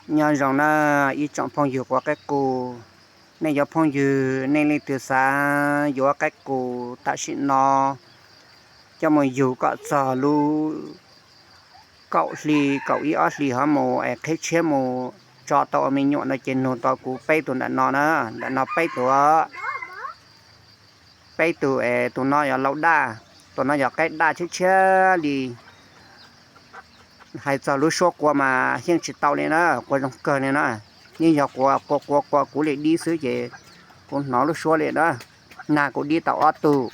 Nyob zoo na ib tsoom phooj ywg quav qaib qus, nej cov phooj ywg nej leej twg xav yuav qaib qus tam sim no coj mus yug kom txog lub kaum hli kaum ib ob hlis ho mus es qhib tshiab mus tso tau ua me nyuam no ces nug tau kuv peb tus ntawm no na, ntawm no peb tus. Peb tus es tus no yog lau daj, tus no yog qaib daj tshiab tshiab li. Hais txog lub suab qua mas xyeej tsis tau li na, qua zoo kawg li na. Yeej yog qua qua qua qua kuv li dib xwb ces kuv hnov lub suab li na. Nag kuv dib tau ob tug.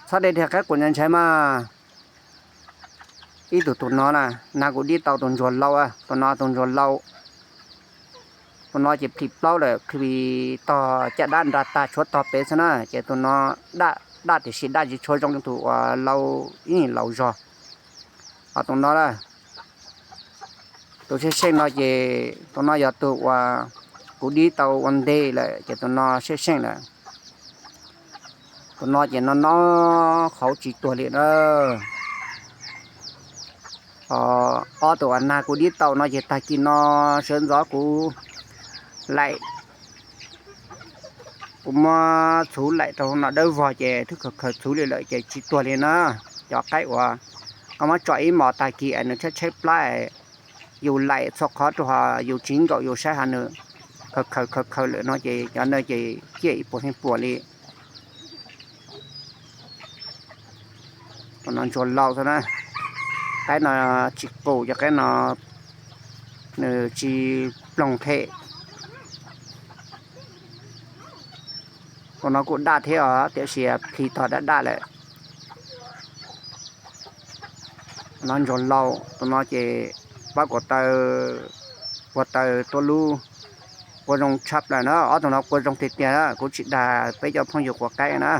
Txhob de dhia qaib qus ntshai ntshai mas. Ib tug tus no na, nag kuv dib tau tus ntsuag lau, tus no tus ntsuag lau. Tus no ces plhis plaub lawm, plhis tog caj dab nra tag tshuav tog pem xwb na, ces tus no daj, daj tiam sis daj tsis tshua zoo tus uas lau ib laus zog. Ho tus no, tus seej seej no ces tus no yog tus uas kuv dib tau ua ntej lawm ces tus no seej seej lawm. Tus no ces no no qhauv tsis tuag li na. Ob tug uas nag kuv dib tau no ces tag kis no sawv ntxov kuv laim, kuv muab txhuv laim rau hauv no dawb vog ces twb khaws khaws txhuv li lawm ces tsis tuag li na. Cov qaib uas koj muab tso ib hmos tag kis es nws tshaib tshaib plab, yus laim txhua qhov rau ho yus tsis nkaum yus saib ho nws khaws khaws khaws khaws lawm no ces cov no ces ciaj ib puas feej puas li. Tus no ntsuag lau xwb na. Qaib no tsis qus, cov qaib no nws tsis ploog them. Tus no kuj daj thiab os, tiam sis plhis tog daj daj lawm. Tus no ntsuag lau, tus no ces pab kuv taw, kuv taw tuaj lub, qua zoo tshaj plaws na, ob tug no qua zoo tiag tiag, kuv tsis dag peb cov phooj ywg quav qaib na.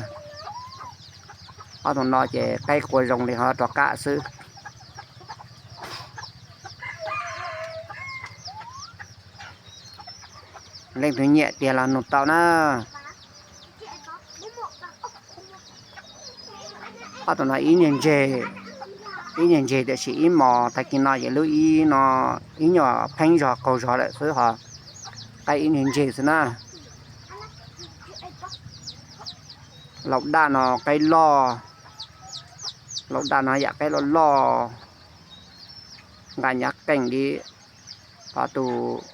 Ob tug no ces qaib qua zoo li ho rov qab xwb. Leej twg nyiam tiag los nug tau na. Ob tug no ib nyuag ntseg, ib nyuag ntseg tiam sis ib hmos tag kis no ces lub ib no ib nyuag pheeb zog qaug zog lawm xwb ho, qaib ib nyuag ntseg xwb na. Laus daj no qaib loj, laus daj no yam qaib loj loj, nqa nyav qees li. Ho tus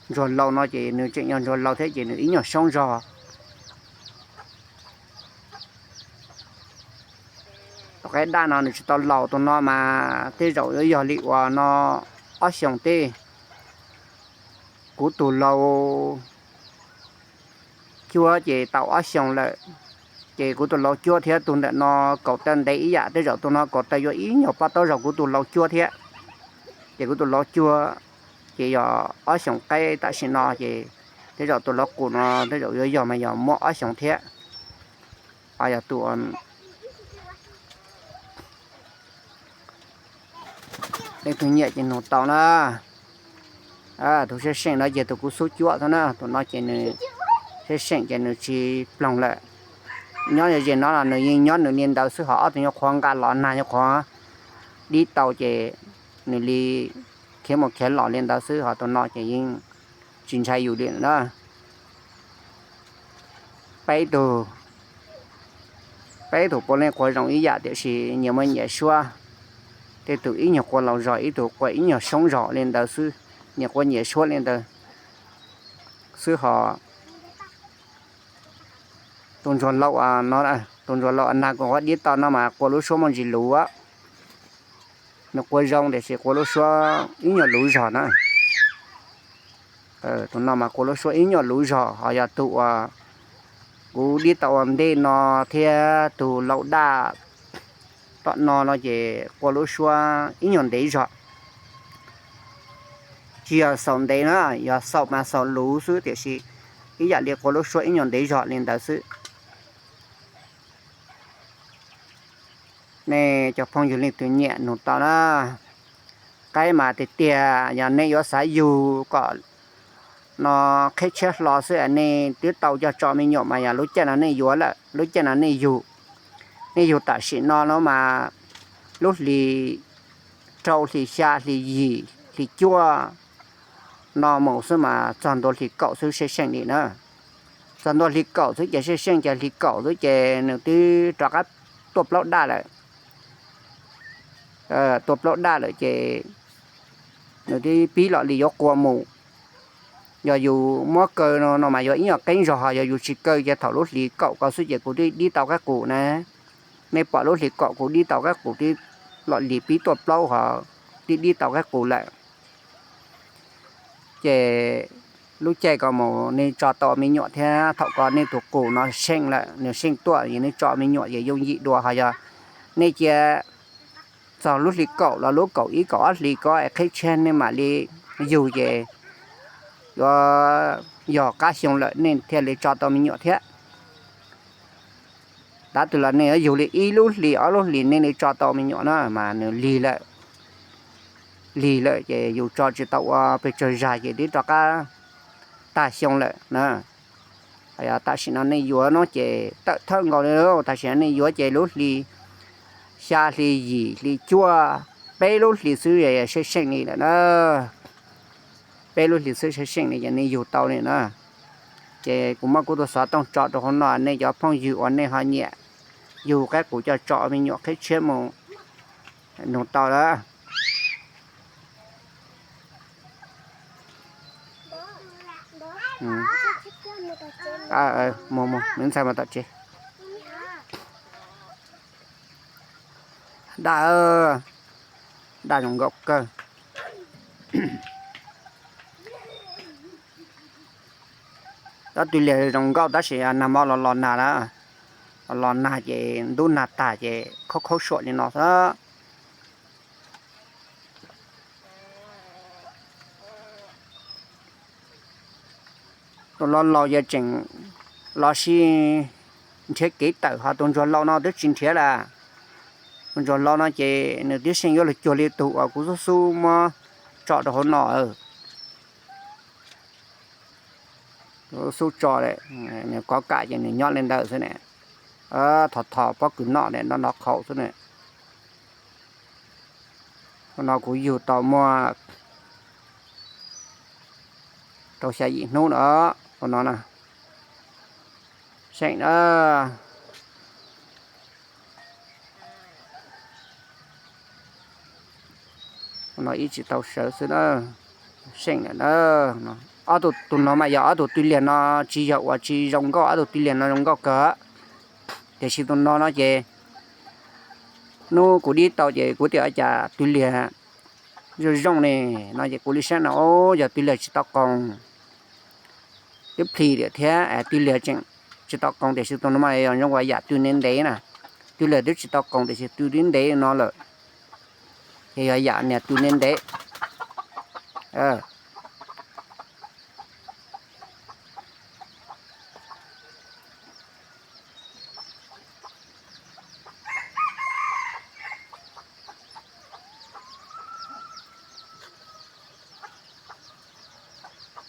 ntsuag laus no ces nws tseem yog ntsuag laus thiab ces nws ib nyuag soob zog. Tus qaib daj no nws tsis tau laus, tus no mas tej zaum yuav yog li uas no ob xyoos tej. Kuv tus laus cuab ces tau ob xyoos lawm, ces kuv tus laus cuab thiab tus ntawm no kaum taw ntev ib yam, tej zaum tus no kaum taw yuav ib nyuag pab taub zog kuv tus laus cuab thiab. Ces kuv tus laus cuab ces yog ob xyoos qaib tam sim no ces tej zaum tus laus qus no tej zaum yuav yog mas yog muaj ob xyoos thiab. Ho yog tus leej twg nyiam ces nug tau na. Tus seej seej no ces tus kuv xub cuab xwb na, tus no ces nws seej seej ces nws tsis ploog lawm. Nyob ze no los nws yeej nyob nws li ntawd xwb, ho ob tug nyuag qhuav nqa los nag nyuag qhuav dib tau ces nws li khiav mus khiav los li ntawd xwb, ho tus no ces yeej tsis ntshai yus li na. Peb tug, peb tug puav leej qua zoo ib yam tiam sis nyias muaj nyias suab. Tej tus ib nyuag qua laus zog, ib tug qua ib nyuag soob zog li ntawd xwb, nyias qua nyias suab li ntawd xwb ho. Tus ntsuag laus no, tus ntsuag laus nag kuv dib tau no mas qua lub suab muaj ntsis luv. Nws qua zoo tiam sis qua lub suab ib nyuag luv zog na. Tus no mas qua lub suab ib nyuag luv zog, ho yog tus uas kuv dib tau ua ntej no thiab tus laus daj tom no no ces qua lub suab ib nyuag ntev zog. Tsis yog xaus ntev na, yog xaus mas xaus luv xwb tiam sis ib yam li qua lub suab ib nyuag ntev zog li ntawd xwb. Nej cov phooj ywg leej twg nyiam nug tau na. Qaib mas tiag tiag yog nej yuav xav yug kom no qhib tshiab hlo xwb nej twb tau cog tso me nyuam mas yog lub caij no nej yuav lawm, lub caij no nej yug. Nej yug tam sim no no mas lub hlis rau hlis xya hlis yim hli cuaj no mus xwb mas txog ntua hli kaum xwb seej seej li na. Txog ntua hli kaum xwb ces seej seej ces hli kaum xwb ces nws twb rov qab tuaj plaub daj lawm. Tuaj plaub daj lawm ces nws twb pib lom li yuav qua mus. Yog yus muab kaw no mas yog ib nyuag qeeb zog, ho yog yus tsis kaw ces thaum lub hli kaum ko xwb ces kuv twb dib tau qaib qus na. Nej pom lub hli kaum kuv dib tau qaib qus twb lom li pib tuaj plaub ho twb dib tau qaib qus lawm. Ces lub caij ko mus nej tso tau me nyuam thiab, thaum ko nej tus qus no seej lawm, nws seej tuaj es nej tso me nyuam ces yooj yim dua. Ho yog nej cia txog lub hli kaum los lub kaum ib kaum ob hli ko es qhib tshiab nej mam li yug ces yuav yog qab xyoo lawm nej thiaj li tso tau me nyuam thiab. Tab twg los nej yuav yug li ib lub hlis ob lub hlis nej li tso tau me nyuam na mas nws lig lawm. Lig lawm ces yus tso tsis tau ua pes tsawg zag ces twb rov qab tag xyoo lawm na. Tam sim no nej yuav no ces tawm thawj nkaus li. Tam sim no nej yuav ces lub hli xya hli yim hli cuaj, peb lub hlis xwb seej seej li lawm na. Peb lub hlis xwb seej seej li ces nej yug tau li na. Ces kuv muab kuv tus xov tooj tso rau hauv no, nej cov phooj ywg uas nej ho nyiam yug qaib qus coj tso me nyuam qhib tshiab mus nug tau lawm. Mus mus, me ntxhais mus tom tsev. Daj, daj zoo nkauj kawg. Cov tw liag zoo nkauj tab sis nag hmo los los nag na, los los nag ces ntub nag tag ces khaub khaub suam li no xwb. Tus laus laus ces tseem los sib nrhiav kev tawm, ho tus ntsuag laus no twb tsis nrhiav lawm. Tus ntsuag laus no ces nws twb seem yuav luag cuag li tus uas kuv xub xub muab tso rau hauv no. Xub tso, nws kov kam ces nws nyob li ntawd xwb ne. Thov thov pob kws noj ne, noj nov qhaus xwb ne. Ua no kuv yug tau muaj rau xya yim hnub no. Ua no na, seem na. Ua no ib tsis tau sawv xwb na. Seem lawm na. Ob tug, tus no mas yog ob tug tw liag no tsis yog uas tsis zoo nkauj, ob tug tw liag no zoo nkauj kawg. Tiam sis tus no no ces hnub kuv dib tau ces kuv tias ua cas tw liag zoo zoo ne no ces kuv li saib no, o, yog tw liag tsis tau qoos. Twb plis lawm thiab, tw liag tseem tsis tau qoos, tiam sis tus no mas yog zoo ua yam tw ntev ntev na. Tw liag twb tsis tau qoos tiam sis tw ntev ntev no lawm, ces yog yam niag tw ntev ntev.